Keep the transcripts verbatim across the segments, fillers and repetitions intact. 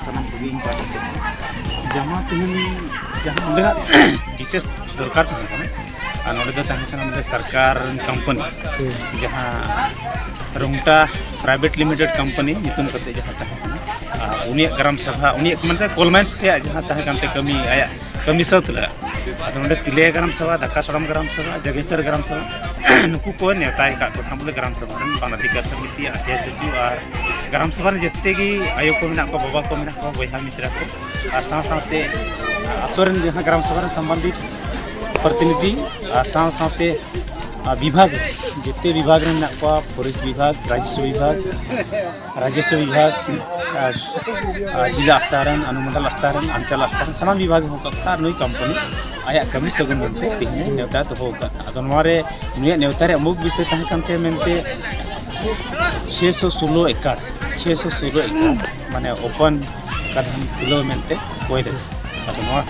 ᱥᱟᱱᱟᱢ ᱠᱚᱜᱮ ᱤᱧ ᱯᱟᱦᱴᱟ ᱥᱮᱫ ᱠᱷᱚᱱ᱾ ᱡᱟᱦᱟᱸ ᱛᱮᱦᱮᱧ ᱡᱟᱦᱟᱸ ᱚᱸᱰᱮᱱᱟᱜ ᱵᱤᱥᱮᱥ ᱫᱚᱨᱠᱟᱨ ᱛᱟᱦᱮᱸ ᱠᱟᱱᱟ, ᱟᱨ ᱱᱚᱰᱮ ᱫᱚ ᱛᱟᱦᱮᱸ ᱠᱟᱱᱟ ᱢᱤᱫᱴᱮᱱ ᱥᱚᱨᱠᱟᱨ ᱨᱮᱱ ᱠᱳᱢᱯᱟᱱᱤ, ᱡᱟᱦᱟᱸ ᱨᱩᱝᱴᱟ ᱯᱨᱟᱭᱵᱷᱮᱴ ᱞᱤᱢᱤᱴᱮᱰ ᱠᱳᱢᱯᱟᱱᱤ ᱧᱩᱛᱩᱢ ᱠᱟᱛᱮ ᱡᱟᱦᱟᱸ ᱛᱟᱦᱮᱸ ᱠᱟᱱᱟ, ᱟᱨ ᱩᱱᱤᱭᱟᱜ ᱜᱨᱟᱢ ᱥᱟᱵᱷᱟ, ᱩᱱᱤᱭᱟᱜ ᱢᱮᱱᱛᱮ ᱠᱳᱞ ᱢᱟᱭᱤᱱᱥ ᱨᱮᱭᱟᱜ ᱡᱟᱦᱟᱸ ᱛᱟᱦᱮᱸ ᱠᱟᱱ ᱛᱟᱭ ᱠᱟᱹᱢᱤ, ᱟᱭᱟᱜ ᱠᱟᱹᱢᱤ ᱥᱟᱹᱛ ᱞᱮᱫᱟ᱾ ᱟᱫᱚ ᱱᱚᱰᱮ ᱛᱤᱞᱟᱹᱭᱟ ᱜᱨᱟᱢ ᱥᱟᱵᱷᱟ, ᱫᱟᱠᱟ ᱥᱟᱲᱟᱢ ᱜᱨᱟᱢ ᱥᱟᱵᱷᱟ, ᱡᱟᱜᱮᱥᱚᱨ ᱜᱨᱟᱢ ᱥᱟᱵᱷᱟ, ᱱᱩᱠᱩ ᱠᱚ ᱱᱮᱣᱛᱟ ᱟᱠᱟᱫ ᱠᱚ ᱛᱟᱦᱮᱸ ᱵᱚᱞᱮ ᱜᱨᱟᱢ ᱥᱟᱵᱷᱟ ᱨᱮᱱ ᱵᱟᱝ ᱚᱫᱷᱤᱠᱟᱨ ᱥᱚᱢᱤᱛᱤ, ᱟᱫᱷᱭᱟᱭ ᱥᱚᱪᱤᱵᱽ ᱟᱨ ᱜᱨᱟᱢ ᱥᱟᱵᱷᱟ ᱨᱮ ᱡᱮᱛᱮ ᱜᱮ ᱟᱭᱳ ᱠᱚ ᱢᱮᱱᱟᱜ ᱠᱚᱣᱟ, ᱵᱟᱵᱟ ᱠᱚ ᱢᱮᱱᱟᱜ ᱠᱚᱣᱟ, ᱵᱚᱭᱦᱟ ᱢᱤᱥᱨᱟ ᱠᱚ, ᱟᱨ ᱥᱟᱶ ᱥᱟᱶᱛᱮ ᱟᱛᱳ ᱨᱮᱱ ᱡᱟᱦᱟᱸ ᱜᱨᱟᱢ ᱥᱟᱵᱷᱟ ᱨᱮ ᱥᱚᱢᱵᱚᱱᱫᱷᱤᱛ ᱯᱨᱚᱛᱤᱱᱤᱫᱷᱤ, ᱟᱨ ᱥᱟᱶ ᱥᱟᱶᱛᱮ, ᱟᱨ ᱵᱤᱵᱷᱟᱜᱽ ᱨᱮ, ᱡᱮᱛᱮ ᱵᱤᱵᱷᱟᱜᱽ ᱨᱮ ᱢᱮᱱᱟᱜ ᱠᱚᱣᱟ, ᱯᱷᱚᱨᱮᱥᱴ ᱵᱤᱵᱷᱟᱜᱽ, ᱨᱟᱡᱚᱥᱣᱚ ᱵᱤᱵᱷᱟᱜᱽ, ᱨᱟᱡᱚᱥᱣᱚ ᱵᱤᱵᱷᱟᱜᱽ, ᱟᱨ, ᱟᱨ ᱡᱮᱞᱟ ᱟᱥᱛᱷᱟ ᱨᱮᱱ, ᱚᱱᱩᱢᱚᱱᱰᱚᱞ ᱟᱥᱛᱷᱟ ᱨᱮᱱ, ᱟᱧᱪᱚᱞ ᱟᱥᱛᱷᱟ ᱨᱮᱱ, ᱥᱟᱱᱟᱢ ᱵᱤᱵᱷᱟᱜᱽ ᱦᱚᱸ ᱠᱚ, ᱟᱨ ᱱᱩᱭ ᱠᱳᱢᱯᱟᱱᱤ ᱟᱭᱟᱜ ᱠᱟᱹᱢᱤ ᱥᱟᱹᱜᱩᱱ ᱢᱮᱱᱛᱮ ᱛᱮᱦᱮᱧ ᱱᱮᱣᱛᱟ ᱫᱚᱦᱚ ᱟᱠᱟᱫ᱾ ᱟᱫᱚ ᱱᱚᱣᱟ ᱨᱮ ᱱᱩᱭᱟᱜ ᱱᱮᱣᱛᱟ ᱨᱮᱭᱟᱜ ᱢᱩᱠ ᱵᱤᱥᱚᱭ ᱛᱟᱦᱮᱸ ᱠᱟᱱ ᱛᱟᱭᱟ ᱢᱮᱱᱛᱮ ᱪᱷᱮᱥᱚ ᱥᱳᱞᱳ ᱮᱠᱟᱨ, ᱪᱷᱮᱥᱚ ᱥᱳᱞᱳ ᱮᱠᱟᱨ, ᱢᱟᱱᱮ ᱳᱯᱮᱱ ᱠᱟᱫᱷᱟᱱ ᱠᱷᱩᱞᱟᱹᱣ ᱢᱮᱱᱛᱮ ᱠᱚᱭ ᱞᱮᱫᱟ᱾ ᱟᱫᱚ ᱱᱚᱣᱟ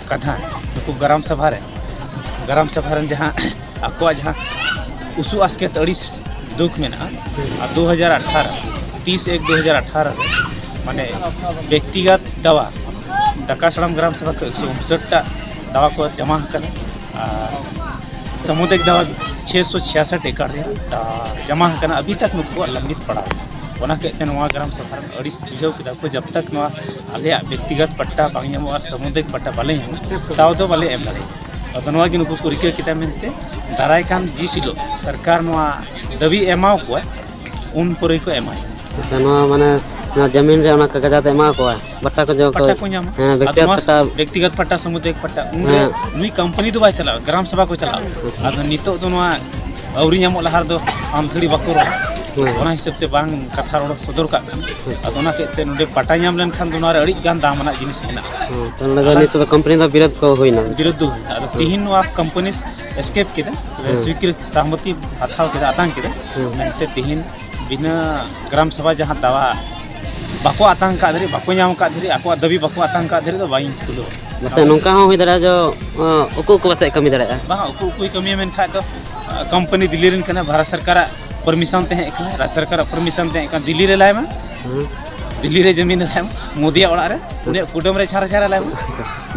ᱠᱟᱫᱷᱟᱱ ᱱᱩᱠᱩ ᱜᱨᱟᱢ ᱥᱟᱵᱷᱟ ᱨᱮ, ᱜᱨᱟᱢ ᱥᱟᱵᱷᱟ ᱨᱮᱱ ᱡᱟᱦᱟᱸ ᱟᱠᱚᱣᱟᱜ ᱡᱟᱦᱟᱸ ᱩᱥᱩ ᱟᱥᱠᱮᱛ ᱟᱹᱲᱤᱥ ᱫᱩᱠ ᱢᱮᱱᱟᱜᱼᱟ, ᱟᱨ ᱫᱩ ᱦᱟᱡᱟᱨ ᱟᱴᱷᱟᱨᱚ, ᱛᱤᱥ ᱮᱠ ᱫᱩ ᱦᱟᱡᱟᱨ ᱟᱴᱷᱟᱨᱚ ᱨᱮ ᱢᱟᱱᱮ ᱵᱮᱠᱛᱤᱜᱚᱛ ᱫᱟᱣᱟ ᱰᱟᱠᱟᱥᱟᱲᱟᱢ ᱜᱨᱟᱢ ᱥᱟᱵᱷᱟ ᱠᱷᱚᱱ ᱮᱠᱥᱚ ᱩᱱᱥᱚᱴ ᱴᱟ ᱫᱟᱣᱟ ᱠᱚ ᱡᱟᱢᱟ ᱟᱠᱟᱱᱟ᱾ ᱟᱨ ᱥᱟᱢᱩᱫᱟᱭᱤᱠ ᱫᱟᱣᱟ ᱪᱷᱮᱥᱚ ᱪᱷᱤᱭᱟᱥᱚᱴ ᱮᱠᱟᱨ ᱨᱮᱭᱟᱜ ᱫᱟᱣᱟ ᱡᱟᱢᱟ ᱟᱠᱟᱱᱟ, ᱟᱵᱷᱤ ᱛᱟᱠ ᱱᱩᱠᱩᱣᱟᱜ ᱞᱚᱢᱵᱤᱛ ᱯᱟᱲᱟᱣ᱾ ᱚᱱᱟ ᱦᱚᱛᱮᱡ ᱛᱮ ᱱᱚᱣᱟ ᱜᱨᱟᱢ ᱥᱟᱵᱷᱟ ᱨᱮᱱ ᱟᱹᱲᱤᱥ ᱵᱩᱡᱷᱟᱹᱣ ᱠᱮᱫᱟ ᱠᱚ, ᱡᱟᱵ ᱛᱟᱠ ᱱᱚᱣᱟ ᱟᱞᱮᱭᱟᱜ ᱵᱮᱠᱛᱤᱜᱚᱛ ᱯᱟᱴᱴᱟ ᱵᱟᱝ ᱧᱟᱢᱚᱜᱼᱟ ᱟᱨ ᱥᱟᱢᱩᱫᱟᱭᱤᱠ ᱯᱟᱴᱴᱟ ᱵᱟᱞᱮ ᱧᱟᱢᱟ, ᱛᱟᱣ ᱫᱚ ᱵᱟᱞᱮ ᱮᱢ ᱫᱟᱲᱮᱭᱟᱜᱼᱟ᱾ ᱟᱫᱚ ᱱᱚᱣᱟ ᱜᱮ ᱱᱩᱠᱩ ᱠᱚ ᱨᱤᱠᱟᱹ ᱠᱮᱫᱟ ᱢᱮᱱᱛᱮ ᱫᱟᱨᱟᱭ ᱠᱟᱱ ᱡᱤᱥ ᱦᱤᱞᱳᱜ ᱥᱚᱨᱠᱟᱨ ᱱᱚᱣᱟ ᱫᱟᱹᱵᱤ ᱮᱢᱟᱣ ᱠᱚᱣᱟ, ᱩᱱ ᱯᱚᱨᱮ ᱠᱚ ᱮᱢᱟᱭᱟ᱾ ᱟᱪᱪᱷᱟ, ᱱᱚᱣᱟ ᱢᱟᱱᱮ ᱱᱚᱣᱟ ᱡᱟᱢᱤᱱ ᱨᱮ ᱚᱱᱟ ᱠᱟᱜᱚᱡᱟᱛ ᱮᱢᱟ ᱠᱚᱣᱟ, ᱵᱟᱴᱟ ᱠᱚ ᱡᱚ-, ᱯᱟᱴᱴᱟ ᱠᱚ ᱧᱟᱢᱟ᱾ ᱦᱮᱸ, ᱟᱫᱚ ᱵᱮᱠᱛᱤᱜᱚᱛ ᱱᱚᱣᱟ ᱯᱟᱴᱟ᱾ ᱵᱮᱠᱛᱤᱜᱚᱛ ᱯᱟᱴᱴᱟ, ᱥᱟᱢᱩᱫᱟᱭᱤᱠ ᱯᱟᱴᱴᱟ, ᱩᱱᱨᱮ ᱦᱮᱸ᱾ ᱱᱩᱭ ᱠᱳᱢᱯᱟᱱᱤ ᱫᱚ ᱵᱟᱭ ᱪᱟᱞᱟᱜᱼᱟ, ᱜᱨᱟᱢ ᱥᱟᱵᱷᱟ ᱠᱚ ᱪᱟᱞᱟᱜᱼᱟ᱾ ᱟᱪᱪᱷᱟ᱾ ᱟᱫᱚ ᱱᱤᱛᱚᱜ ᱫᱚ ᱱᱚᱣᱟ ᱟᱹᱣᱨᱤ ᱧᱟᱢᱚᱜ ᱞᱟᱦᱟ ᱨᱮᱫᱚ ᱟᱢ ᱜᱷᱟᱹᱲᱤ ᱵᱟᱠᱚ ᱨᱚᱲᱟ᱾ ᱦᱮᱸ᱾ ᱚᱱᱟ ᱦᱤᱥᱟᱹᱵ ᱛᱮ ᱵᱟᱝ ᱠᱟᱛᱷᱟ ᱨᱚᱲ ᱥᱚᱫᱚᱨ ᱠᱟᱜ ᱠᱟᱱᱟ᱾ ᱟᱪᱪᱷᱟ᱾ ᱟᱫᱚ ᱚᱱᱟ ᱦᱚᱛᱮᱡ ᱛᱮ ᱱᱚᱰᱮ ᱯᱟᱴᱟ ᱧᱟᱢ ᱞᱮᱱᱠᱷᱟᱱ ᱫᱚ ᱱᱚᱣᱟ ᱨᱮ ᱟᱹᱰᱤ ᱜᱟᱱ ᱫᱟᱢ ᱟᱱᱟᱜ ᱡᱤᱱᱤᱥ ᱢᱮᱱᱟᱜᱼᱟ᱾ ᱦᱮᱸ, ᱛᱚ ᱱᱚᱰᱮ ᱫᱚ ᱱᱤᱛᱚᱜ ᱫᱚ ᱠᱳᱢᱯᱟᱱᱤ ᱫᱚ ᱵᱤᱨᱳᱫ ᱠᱚ ᱦᱩᱭᱱᱟ᱾ ᱵᱤᱨᱳᱫ ᱫᱚ ᱦᱩᱭᱱᱟ᱾ ᱟᱫᱚ ᱛᱤᱦᱤᱧ ᱱᱚᱣᱟ ᱠᱳᱢᱯᱟᱱᱤ ᱮᱥᱠᱮᱯ ᱠᱮᱫᱟ, ᱦᱮᱸ᱾ ᱥᱤᱠᱨᱤᱛ ᱥᱟᱦᱢᱚᱛᱤ ᱦᱟᱛᱟᱣ ᱠᱮᱫᱟ, ᱟᱛᱟᱝ ᱠᱮᱫᱟ᱾ ᱦᱮᱸ᱾ ᱢᱮᱱᱛᱮ ᱛᱤᱦᱤᱧ ᱵᱤᱱᱟᱹ ᱜᱨᱟᱢ ᱥᱟᱵᱷᱟ ᱡᱟᱦᱟᱸ ᱫᱟᱣᱟ ᱵᱟᱠᱚ ᱟᱛᱟᱝ ᱠᱟᱫ ᱫᱷᱟᱹᱨᱤᱡ, ᱵᱟᱠᱚ ᱧᱟᱢ ᱠᱟᱫ ᱫᱷᱟᱹᱨᱤᱡ, ᱟᱠᱚᱣᱟᱜ ᱫᱟᱹᱵᱤ ᱵᱟᱠᱚ ᱟᱛᱟᱝ ᱠᱟᱫ ᱫᱷᱟᱹᱨᱤᱡ ᱫᱚ ᱵᱟᱹᱧ ᱠᱷᱩᱞᱟᱹᱣᱟ᱾ ᱯᱟᱥᱮᱡ ᱱᱚᱝᱠᱟ ᱦᱚᱸ ᱦᱩᱭ ᱫᱟᱲᱮᱭᱟᱜᱼᱟ ᱡᱮ, ᱚ, ᱩᱠᱩ ᱩᱠᱩ ᱯᱟᱥᱮᱡ ᱠᱟᱹᱢᱤ ᱫᱟᱲᱮᱭᱟᱜᱼᱟ᱾ ᱵᱟᱝ, ᱩᱠᱩ ᱩᱠᱩᱭ ᱠᱟᱹᱢᱤᱭᱟ, ᱢᱮᱱᱠᱷᱟᱡ ᱫᱚ, ᱟ, ᱠᱳᱢᱯᱟᱱᱤ ᱫᱤᱞᱞᱤ ᱨᱮᱱ ᱠᱟᱱᱟ, ᱵᱷᱟᱨᱚᱛ ᱥᱚᱨᱠᱟᱨᱟᱜ ᱯᱟᱨᱢᱤᱥᱚᱱ ᱛᱟᱦᱮᱸ ᱠᱟᱱᱟ, ᱨᱟᱡᱽ ᱥᱚᱨᱠᱟᱨᱟᱜ ᱯᱟᱨᱢᱤᱥᱚᱱ ᱛᱟᱦᱮᱸ ᱠᱟᱱᱟ, ᱫᱤᱞᱞᱤ ᱨᱮ ᱞᱟᱭ ᱢᱟ᱾ ᱦᱮᱸ᱾ ᱫᱤᱞᱞᱤ ᱨᱮ ᱡᱚᱢᱤᱱ ᱨᱮ ᱢᱳᱫᱤᱭᱟᱜ ᱚᱲᱟᱜ ᱨᱮ, ᱩᱱᱤᱭᱟᱜ ᱠᱩᱰᱟᱹᱢ ᱨᱮ ᱡᱷᱟᱨᱟ ᱡᱷᱟᱨᱟ ᱞᱮ ᱮᱢᱟ᱾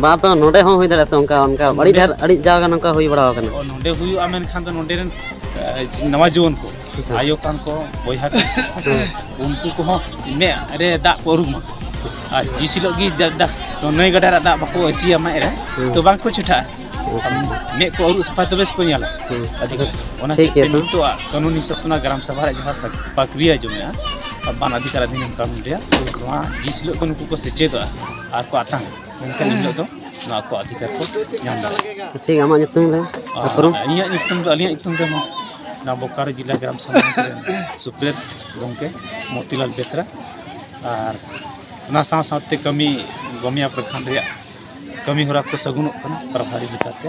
ᱵᱟᱝ, ᱛᱚ ᱱᱚᱰᱮ ᱦᱚᱸ ᱦᱩᱭ ᱫᱟᱲᱮᱭᱟᱜᱼᱟ ᱛᱚ, ᱚᱱᱠᱟ, ᱚᱱᱠᱟ ᱟᱹᱰᱤ ᱱᱚᱰᱮ ᱰᱷᱮᱨ, ᱟᱹᱰᱤ ᱡᱟᱭᱜᱟ ᱱᱚᱝᱠᱟ ᱦᱩᱭ ᱵᱟᱲᱟ ᱟᱠᱟᱱᱟ᱾ ᱚ, ᱱᱚᱰᱮ ᱦᱩᱭᱩᱜᱼᱟ, ᱢᱮᱱᱠᱷᱟᱱ ᱫᱚ ᱱᱚᱰᱮ ᱨᱮᱱ, ᱮ, ᱱᱟᱣᱟ ᱡᱩᱣᱟᱹᱱ ᱠᱚ, ᱟᱪᱪᱷᱟ᱾ ᱟᱭᱳ ᱠᱟᱱ ᱠᱚ, ᱵᱚᱭᱦᱟ ᱠᱟᱱ ᱠᱚ, ᱦᱮᱸ᱾ ᱩᱱᱠᱩ ᱠᱚᱦᱚᱸ ᱢᱮᱫ ᱨᱮ ᱫᱟᱜ ᱠᱚ ᱟᱹᱨᱩᱵ ᱢᱟ᱾ ᱟᱨ ᱡᱤᱥ ᱦᱤᱞᱳᱜ ᱜᱮ ᱫᱟ-, ᱫᱟ-, ᱱᱟᱹᱭ ᱜᱟᱰᱟ ᱨᱮ ᱫᱟᱜ ᱵᱟᱠᱚ ᱟᱹᱪᱤᱭᱟ ᱢᱮᱫ ᱨᱮ, ᱦᱮᱸ᱾ ᱛᱚ ᱵᱟᱝ ᱠᱚ ᱪᱮᱴᱷᱟᱜᱼᱟ᱾ ᱟᱪᱪᱷᱟ᱾ ᱢᱮᱫ ᱠᱚ ᱟᱹᱨᱩᱵ ᱥᱟᱯᱷᱟ ᱛᱚᱵᱮ ᱥᱮᱠᱚ ᱧᱮᱞᱟ᱾ ᱦᱮᱸ᱾ ᱟᱹᱰᱤ ᱜᱟᱱ᱾ ᱚᱱᱟ ᱴᱷᱤᱠ ᱠᱷᱟᱹᱛᱤᱨ ᱜᱮᱭᱟ ᱛᱚ᱾ ᱱᱤᱛᱚᱜ ᱟᱜ ᱠᱟᱹᱱᱩᱱ ᱦᱤᱥᱟᱹᱵ ᱛᱮ ᱚᱱᱟ ᱜᱨᱟᱢ ᱥᱟᱵᱷᱟ ᱨᱮ ᱡᱟᱦᱟᱸ ᱥᱟ-, ᱯᱨᱚᱠᱨᱤᱭᱟ ᱡᱚᱢᱮᱜᱼᱟ, ᱵᱟᱱ ᱚᱫᱷᱤᱠᱟᱨ ᱚᱫᱷᱤᱱᱤᱭᱚᱢ ᱠᱟᱹᱱᱩᱱ ᱨᱮᱭᱟᱜ, ᱦᱮᱸ᱾ ᱱᱚᱣᱟ ᱡᱤᱥ ᱦᱤᱞᱳᱜ ᱠᱚ ᱱᱩᱠᱩ ᱠᱚ ᱥᱮᱪᱮᱫᱚᱜᱼᱟ ᱟᱨ ᱠᱚ ᱟᱛᱟᱝᱟ, ᱢᱮᱱᱠᱷᱟᱱ ᱮᱱ ᱦᱤᱞᱳᱜ ᱫᱚ ᱱᱚᱣᱟ ᱠᱚ ᱚᱫᱷᱤᱠᱟᱨ ᱠᱚ ᱧᱟᱢ ᱫᱟᱲᱮᱭᱟᱜᱼᱟ᱾ ᱴᱷᱤᱠ, ᱟᱢᱟᱜ ᱧᱩᱛᱩᱢ ᱞᱟᱹᱭ ᱢᱮ᱾ ᱟᱨ ᱩᱯᱨᱩᱢ? ᱤᱧᱟᱹᱜ ᱧᱩᱛᱩᱢ ᱫᱚ, ᱟᱹᱞᱤᱧᱟᱜ ᱧᱩᱛᱩᱢ ᱫᱚ ᱱᱚᱣᱟ ᱵᱳᱠᱟᱨᱳ ᱡᱮᱞᱟ ᱜᱨᱟᱢ ᱥᱟᱵᱷᱟ ᱨᱮᱱ ᱥᱩᱯᱨᱤᱭᱚ ᱜᱚᱢᱠᱮ ᱢᱚᱛᱤᱞᱟᱞ ᱵᱮᱥᱨᱟ᱾ ᱟᱨ ᱚᱱᱟ ᱥᱟᱶ ᱥᱟᱶᱛᱮ ᱠᱟᱹᱢᱤ ᱜᱚᱢᱤᱭᱟ ᱯᱨᱚᱠᱷᱚᱸᱰ ᱨᱮᱭᱟᱜ ᱠᱟᱹᱢᱤ ᱦᱚᱨᱟ ᱠᱚ ᱥᱟᱹᱜᱩᱱᱚᱜ ᱠᱟᱱᱟ ᱯᱨᱚᱵᱷᱟᱨᱤ ᱞᱮᱠᱟᱛᱮ᱾